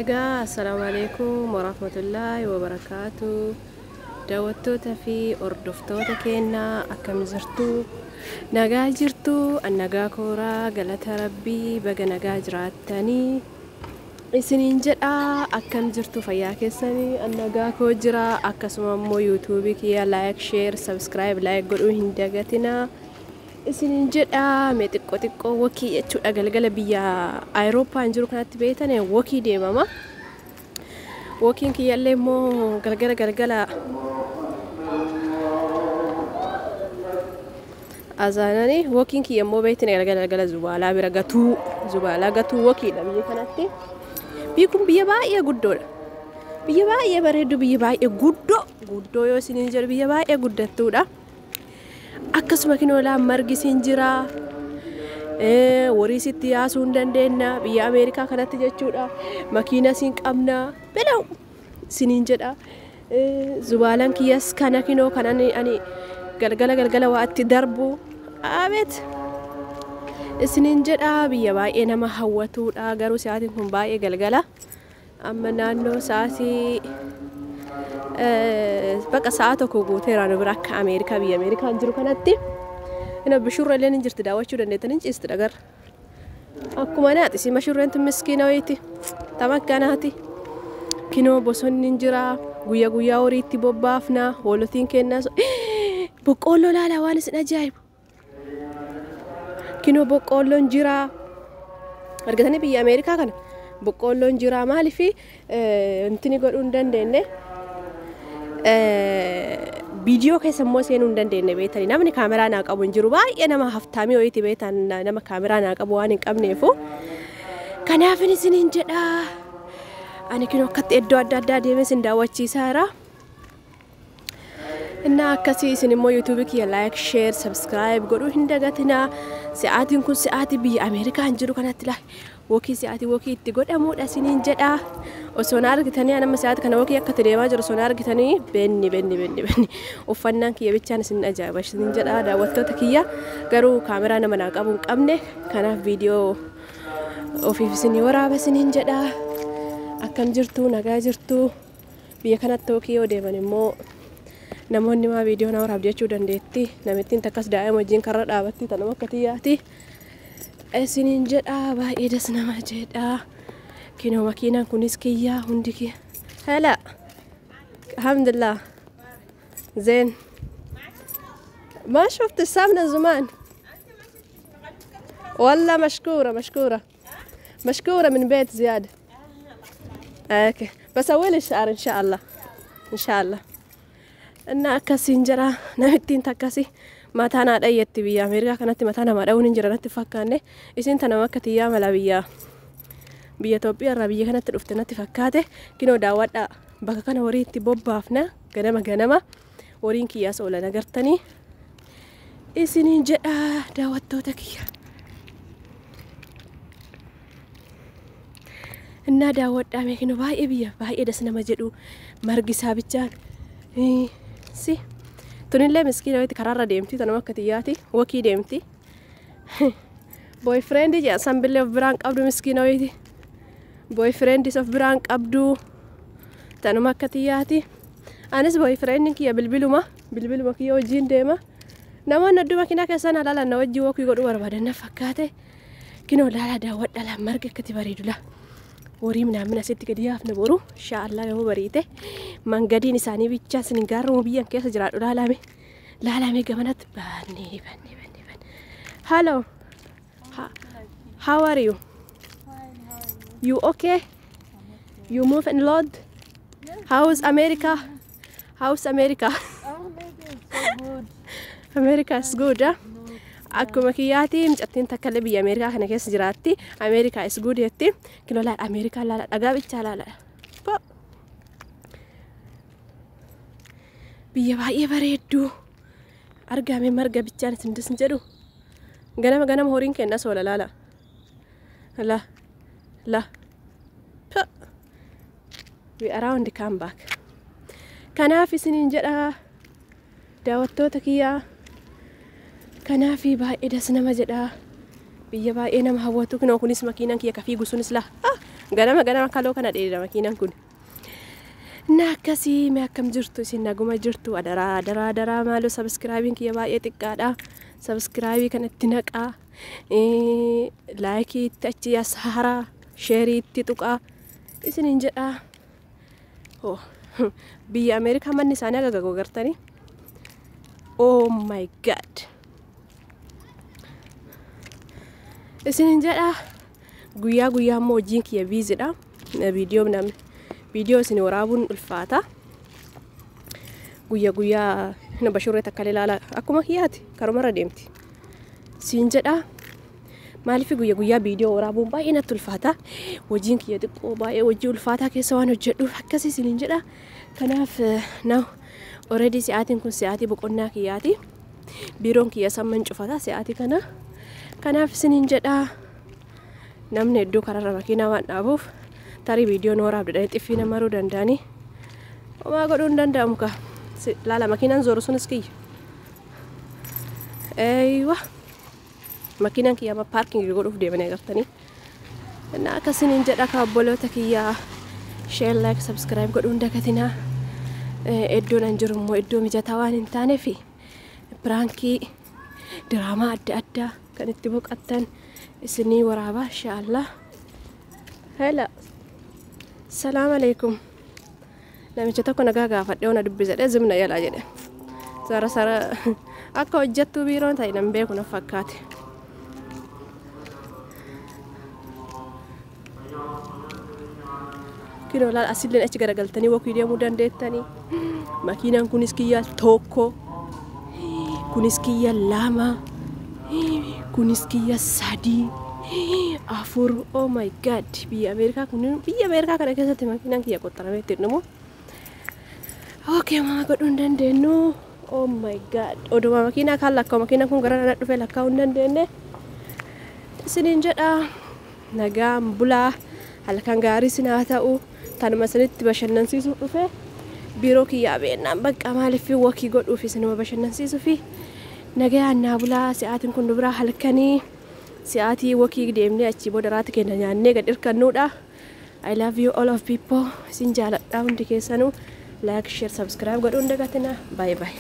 Egaa assalaamu alaikum warahmatullaahi wabarakaatu. Daawwattoota fi hordoftoota keenyaa, akkam jirtu? Nagaa jirtu? An nagaa kooraa, galata Rabbii. Baga nagaa jiraattanii isiniin jedha. Akkam jirtu, fayyaa keessanii? An nagaa koo jira. Akkasuma immoo YouTubeii kiyya like, share, subscribe, like godhuu hin dagatinaa isiniin jedha. Mee xiqqoo xiqqoo walkii jechuudha. Galgala biyya Ayirooppaan jiru kanatti beektan walkii deemama. Walkiin kiyyallee immoo galgala galgala azaanani. Walkiin kiyya immoo beektan galgala galgala zubaalaa bira gatuu, zubaalaa gatuu walkiidha biyya kanatti. Biyyi kun biyya baay'ee guddoodha. Biyya baay'ee bareeddu, biyya baay'ee guddoo guddoo yoo isiniin jedhu, biyya baay'ee guddattuudha. Akkasuma kinoo margi siin jira. Horii sitti yaasuu hin dandeenya biyya Ameerikaa kanatti jechuudha. Makiina siin qabna belau isiniin jedha. Zubaalaan kiyyas kana kinoo kan ani galgala galgala waa itti darbu abeet isiniin jedha. Biyya baay'ee nama hawwatuudha. Garuu sa'aatiin kun baay'ee galgala. Amma naannoo sa'aatii bakka sa'a 1 guuteera nu bira akka Ameerikaa, biyya Ameerikaan jiru kanatti. Ina bishurra illee ni jirti, daawwachuu dandeettanii, ciisti dhagarra. Akkuma naati si mashurreen tun miskiina wayiiti. Tama akkanaati. Kinoo bosonni hin jira. Guyyaa guyyaa horiitti bobbaafna. Hoolotiin kennaa. Boqqoolloo laalaa, waan isin ajaa'ibu. Kinoo boqqoolloon jira. Argatanii, biyya Ameerikaa kana boqqoolloon jira. Maaliif intini godhuu hin dandeenye? Viidiyoo keessa immoo seenuu hin dandeenye beektanii, namni kaameraa naa qabu hin jiru. Baay'ee nama haftaamii wayiiti beektan, nama kaameraa naa qabu waan hin qabneefu. Kanaafin isiniin jedha, ani kinoo akkatti iddoo adda addaa deemee isin daawwachiisaa jira. Innaa akkasii, isin immoo YouTubeii kiyya like, share, subscribe godhuu hin dagatinaa. Sa'aatiin kun sa'aatii biyya Ameerikaan jiru kanatti laa walkii, sa'aatii walkii itti godhamuudha isiniin jedha. Osoo na argitanii, nama sa'aatii kana walkii akka itti deemaa jiru osoo na argitanii, benni benni benni benni, uffannaan kiyya bichaan isin ajaa'iba isiniin jedha, daawwattoota kiyya. Garuu kaameraa nama naa qabu hin qabne, kanaaf viidiyoo ofiif isinii waraaba isiniin jedha. Akkam jirtu, nagaa jirtu? Biyya kanatti walkii yoo deeman immoo namoonni maa viidiyoo na waraabdi jechuu dandeetti. Namittiin takkas daa'ima wajjin karra dhaabatti, tanuma akka xiyyaati. Isiniin jedha, baay'ee das nama jedha. Kinoo makiinaan kunis kiyyaa, hundi kiyya. هلا، الحمد لله، زين. ما شفت السمنة زمان والله. مشكورة مشكورة مشكورة من بيت زيادة. okay، بسوي لي الشعر ان شاء الله، ان شاء الله. Innaa akkasiin jira. Namittiin takkasi mataa naa dhayyetti. Biyya Ameerikaa kanatti mataa namaa dha'uun hin jira natti fakkaanne. Isin tana akka xiyyaa mala biyya Itoophiyaa irraa biyya kanatti dhufte natti fakkaate. Kinoo daawwadhaa, bakka kana horii itti bobbaafna. Ganama ganama horiin kiyyaas oolan agartanii isiniin jedha, daawwattoota kiyya. Innaa daawwadhaa mee, kinoo baay'ee biyya baay'ee das nama jedhu, margi isaa bichaan si. Tunillee miskiina wayiiti, karaarra deemti, tanuma akka xiyyaati walkii deemti. Boyfriendii jedha sanbillee of biraan qabdu, miskiina wayiiti. Boyfriendis of biraan qabdu, tanuma akka xiyyaati. Anis boyfriendiin kiyya bilbiluma bilbiluma kiyya wajjin deema. Namoonni hedduu makiinaa keessan alaalan na wajjin walkii godhuu barbaadan na fakkaate. Kinoo laalaa, daawwadha laa, margi akkatti bareedu laa. Horii minaamin asitti gadi yaafne boru inshaallah yoo bariite. Mangadiin isaanii bichaa isin gaarruma biyyan keessa jiraadhu. Laalame laalame, gamanatti baannee baannee baannee baannee. Hello, how are you? You okay? You move and load? How's America? How's America? Oh, maybe it's so good. America is good, huh? Akkuma kiyyaati mucattiin takka illee biyya Ameerikaa kana keessa jiraatti. America is good jetti. Kinoo laala, Ameerikaa laala, dhagaa bichaa laala. Po. Biyya baay'ee bareedduu. Argame marga bichaan isin dis jedhu. Ganama ganama horiin kenna soola laala. La la. Po. We around come back. Kanaaf isiniin jedha, daawwattoota kiyyaa. Kanaafi baay'ee das nama jedha. Biyya baay'ee nama hawwatu. Kunoo kunis makiinaan kiyya ka fiigu sunis laa. Ah! Ganama ganama kaloo kana dheedha makiinaan kun. Na akkasii mee akkam jirtu isin naguma jirtu adaraa adaraa adaraa maaloo subscribeiin kiyya baay'ee xiqqaadha. Subscribe kanatti naqaa. Like itti achi as haraa share itti tuqaa isiniin jedhaa. Oh, biyya Ameerikaa manni isaanii aga gagoo gartanii. Oh my God. Isiniin jedhaa. Guyyaa guyyaa immoo hojiin kiyya busydha. Viidiyoo namni viidiyoo isin waraabuun ulfaata. Guyyaa guyyaa na bashurree takka ilaala akkuma kiyyaati karumarra deemti. Siin jedhaa. Maaliif guyyaa guyyaa viidiyoo waraabuun baay'ee natti ulfaata. Hojiin kiyya xiqqoo baay'ee hojii ulfaataa keessa waan hojjedhuuf akkasii isiniin jedha. Kanaaf now already sa'aatiin kun sa'aatii boqonnaa kiyyaati. Biiroon kiyya samman cufata sa'aatii kana. Kanaaf isiniin jedha. Namni hedduu kararra makiinaa waan dhaabuuf tarii viidiyoo nu waraabdadhanii xiffii nama maruu danda'anii. Homaa godhuu hin danda'amu kaa. Laala makiinaan zooru sunis kiyya. Eeywa. Makiinaan kiyya amma parking godhuuf deemanii agartanii. Na akkasiniin jedha ka obboloota kiyyaa share like subscribe godhuu hin dagatinaa. Iddoon an jiru immoo iddoo mijataa waan hin taaneef prank diraamaa adda addaa kan itti boqottan isinii waraabaa inshaallah. Hela. Salaam alaikum. Namicha tokko nagaa gaafadhee ona dubbisedhe zimna yalaa jedhe. Sara sara akka hojjettuu biiroon ta'e nan beeku na fakkaate. Kinoo laal asilleen achi garagaltanii walk deemuu dandeettanii. Makiinaan kunis kiyya tokko. Kunis kiyya lama. Kunis kiyya sadii. Afur. Oh my God. Biyya Ameerikaa kun biyya Ameerikaa kana keessatti makiinaan kiyya qoxxaramee ittiin dhumu. Okay, mama godhuu hin dandeenyu. Oh my God. Oduma makiinaa kaan lakkaa'u makiinaan kun gara na dhufee lakkaa'uu hin dandeenye. Isiniin jedha. Nagaan bulaa. Halkan gaarii isin haa ta'u. Tanuma isinitti bashannansiisuuf dhufe. Biiroo kiyyaa beennaan bakka maaliif walk godhuuf isinuma bashannansiisuuf nagayaan naa bulaa. Sa'aatiin kun dubiraa halkanii sa'aatii walk deemnee achii booda raati keenya nyaannee gad hirkannuudha. I love you all of people. Isin jaaladha hundi keessanuu. Like, share, subscribe godhuu hin dagatinaa. Bye bye.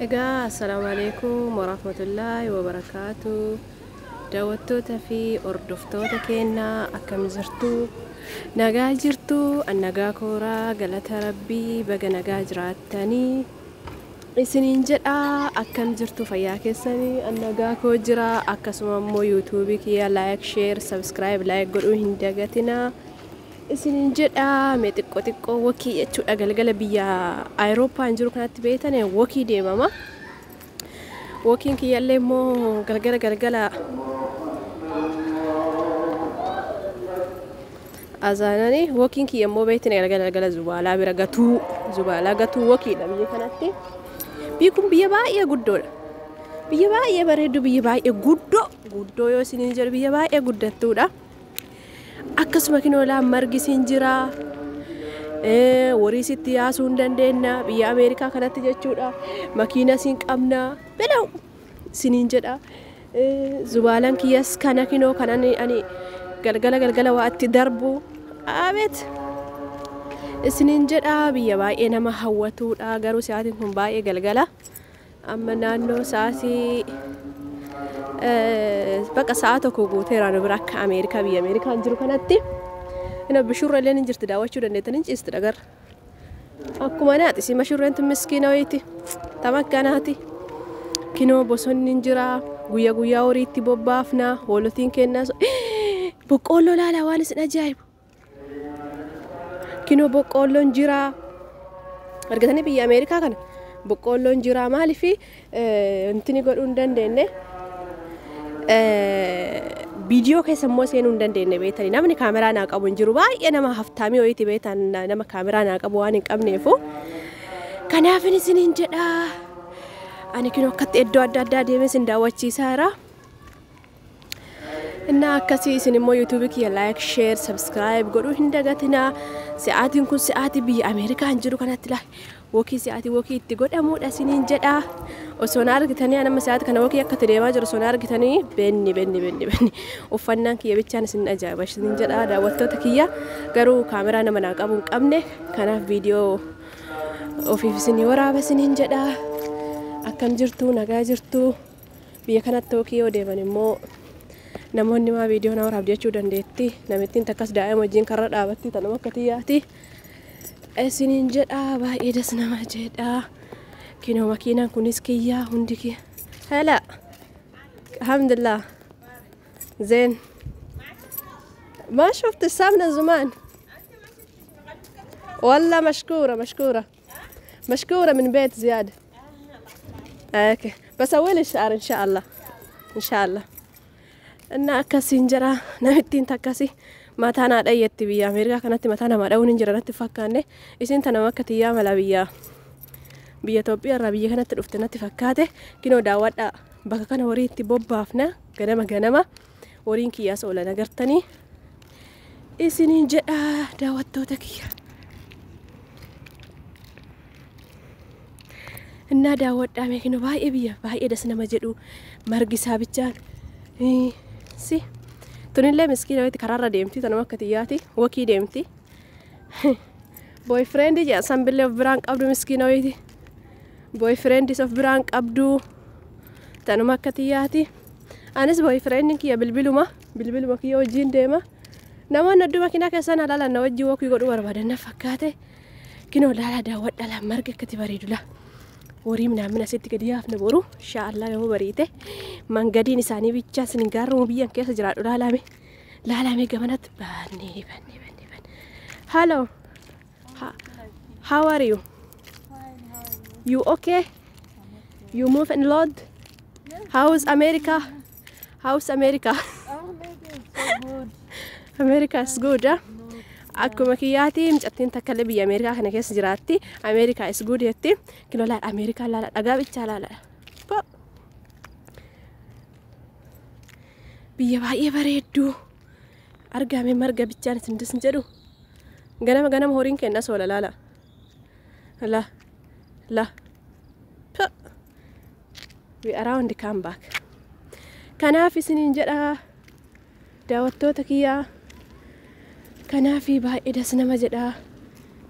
Egaa assalaamu alaikum warahmatullaahi wabarakaatu. Daawwattoota fi hordoftoota keenyaa akkam jirtu? Nagaa jirtu? An nagaa kooraa galata rabbii baga nagaa jiraattanii. Isiniin jedha akkam jirtu fayyaa keessanii? An nagaa koo jira. Akkasuma immoo YouTube kiyya like, share, subscribe, like godhuu hin dagatinaa. Isiniin jedha mee xiqqoo xiqqoo walk jechuudha galgala biyya Awurooppaan jiru kanatti beektan walk deemama. Walkiin kiyyallee immoo galgala galgala azaananii walkiin kiyya immoo beektan galgala galgala zubaalaa bira gatuu zubaalaa gatuu walkiidha biyya kanatti. Biyyi kun biyya baay'ee guddoodha. Biyya baay'ee bareeddu biyya baay'ee guddoo guddoo yoo isiniin jedhu biyya baay'ee guddattuudha. Akkasuma kinoolaa margi siin jira. Horii sitti yaasuu hin dandeenya biyya Ameerikaa kanatti jechuudha. Makiina siin qabna bilaw isiniin jedha. Zubaalaan kiyyas kana kinoo kan ani galgala galgala waa itti darbu. Abeet isiniin jedha biyya baay'ee nama hawwatuudha garuu sa'aatiin kun baay'ee galgala. Amma naannoo sa'aatii bakka sa'a tokko guuteera nu bira akka Ameerikaa biyya Ameerikaan jiru kanatti. Ina bishurra illee ni jirti daawwachuu dandeettan hin ciisti dhagarra. Akkuma naati si mashurreen tun miskiina wayiiti. Tama akkanaati. Kinoo bosonni hin jira. Guyyaa guyyaa horiitti bobbaafna. Hoolotiin kennaa. Boqqoolloo laala waan isin ajaa'ibu. Kinoo boqqoolloon jira. Argatanii biyya Ameerikaa kana boqqoolloon jira maaliif intini godhuu hin dandeenye. Viidiyoo keessa immoo seenuu hin dandeenye beektanii namni kaameraa naa qabu hin jiru baay'ee nama haftaamii wayiiti beektan nama kaameraa naa qabu waan hin qabneefu. Kanaafin isiniin jedha. Ani kinoo akkatti iddoo adda addaa deemee isin daawwachiisaa jira. Innaa akkasii isin immoo yuutuubii kiyya like, share, subscribe godhuu hin dagatinaa. Sa'aatiin kun sa'aatii biyya Ameerikaan jiru kanatti laa walk sa'aatii walk itti godhamuudha isiniin jedha. Osoo na argitanii nama sa'aatii kana walk akka itti deemaa jiru osoo na argitanii, benni benni benni benni, uffannaan kiyya bichaan isin ajaa'iba isiniin jedha, daawwattoota kiyya. Garuu kaameraa nama naa qabu hin qabne, kanaaf viidiyoo ofiif isinii waraaba isiniin jedha. Akkam jirtu? Nagaa jirtu? Biyya kanatti walk yoo deeman immoo namoonni maa viidiyoo na waraabdi jechuu dandeetti. Namittiin takkas daa'ima wajjin karra dhaabatti tanuma akka tiyyaati. Isiniin jedha, baay'ee das nama jedha. Kinoo makiinaan kunis kiyyaa, hundi kiyya. هلا، الحمد لله، زين. ما شفت السمنة زمان والله. مشكورة مشكورة مشكورة من بيت زيادة. okay، بسوي لي الشعر ان شاء الله، ان شاء الله. እና akkasiin jira. Namittiin takkasi mataa naa dhayyetti. Biyya Ameerikaa kanatti mataa namaa dha'uun hin jira natti fakkaanne. Isin tana akka tiyyaa mala biyya Itoophiyaa irraa biyya kanatti dhufte natti fakkaate. Kinoo daawwadhaa, bakka kana horii itti bobbaafna. Ganama ganama horiin kiyyaas oolan agartanii isiniin jedha, daawwattoota kiyya. Innaa daawwadhaa mee, kinoo baay'ee biyya baay'ee das nama jedhu, margi isaa bichaan si tunillee miskiina wayitti karaarra deemti, tanuma akka tiyyaati walk deemti. Boyfriend jedha sanbillee of biraan qabdu, miskiina wayiiti, boyfriendis of biraan qabdu, tanuma akka tiyyaati. Anis boyfriendiin kiyya bilbiluma kiyya wajjin deema. Namoonni hedduu makiinaa keessan alaalan na wajjin walk godhuu barbaadan na fakkaate. Kinoo laalaa, daawwadha laa, marga akkatti bareedu laa. Horii minaamin asitti gadi yaafne boru inshaallah yoo bariite. Mangadiin isaanii bichaa isin gaarruma biyyan keessa jiraadhu. Laalame laalame, gamanatti baannee baannee baannee baannee. Hello, how are you? Fine, how are you? You okay? You move and load? How's America? How's America? Oh, maybe it's so good. America is good, huh? Akkuma kiyyaati mucattiin takka illee biyya Ameerikaa kana keessa jiraatti. America is good jetti. Kinoo laala, Ameerikaa laala, dhagaa bichaa laala. Po. Biyya baay'ee bareedduu. Argame marga bichaan isin dis jedhu. Ganama ganama horiin kenna soola laala. La la. Po. We around come back. Kanaaf isiniin jedha, daawwattoota kiyyaa. Kanaafi baay'ee das nama jedha,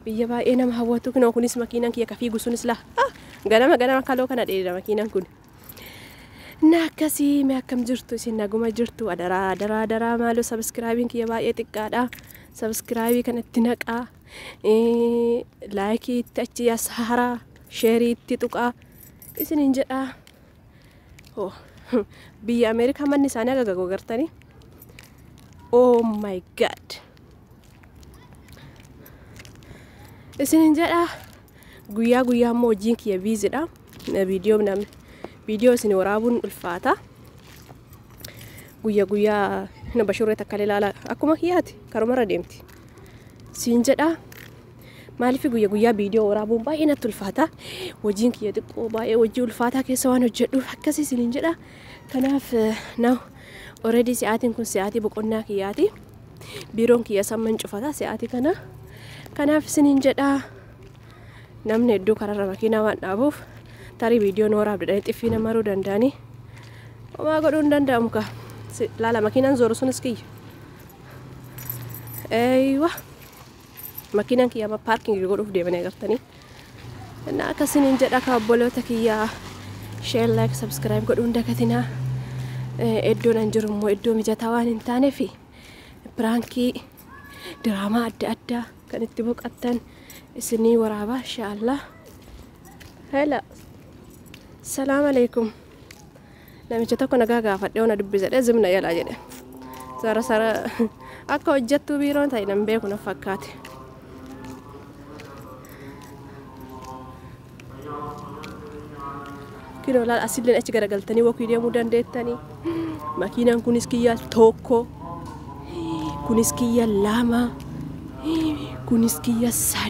biyya baay'ee nama hawwatu. Kunoo kunis makiinaan kiyya ka fiigu sunis la ganama ganama kaloo kana dheedha makiinaan kun. Na akkasii mee, akkam jirtu isin? Naguma jirtu? Adaraa adaraa adaraa, maaloo subscribeiin kiyya baay'ee xiqqaadha. Subscribe kanatti naqaa, like itti achi yaasaharaa, share itti tuqaa isiniin jedha. Biyya Ameerikaa manni isaanii aga gagoo gartanii. Oh my God. Isinin jedha, guyyaa guyyaa immoo hojiin kiyya busydha. Viidiyoo namni viidiyoo isin waraabuun ulfaata. Guyyaa guyyaa na bashurree takka ilaala, akkuma kiyyaati karumarra deemti. Siin jedha, maaliif guyyaa guyyaa viidiyoo waraabuun baay'ee natti ulfaata. Hojiin kiyya xiqqoo baay'ee hojii ulfaataa keessa waan hojjedhuuf akkasii isinin jedha. Kanaaf now already sa'aatiin kun sa'aatii boqonnaa kiyyaati. Biiroon kiyya samman cufata sa'aatii kana. Kanaaf isinin jedha, namni hedduu kararra makiinaa waan dhaabuuf tarii viidiyoo waraabdu dhanii xiffii nama maruu danda'anii. Homaa godhuu hin danda'amu ka. Laala, makiinaan zooru sunis kiyya. Eeywa. Makiinaan kiyya amma parking godhuuf deemanii agartanii. Innaa akkasiniin jedha ka, obboloota kiyyaa, share, like, subscribe godhuu hin dagatinaa. Iddoon an jiru immoo iddoo mijataa waan hin taaneef prank, diraamaa adda addaa kan itti boqottan isinii waraabaa inshaallah. هلا، السلام عليكم. Namicha tokko nagaa gaafadhee ona dubbisadhe zimna jalaa jedhe. Sara sara akka hojjettuu biiroon ta'e nan beeku na fakkaate. Kinoo laal, asilleen achi garagaltanii walk deemuu dandeettanii. Makiinaan kunis kiyya tokko. Kunis kiyya lama. Kunis kiyya sadi.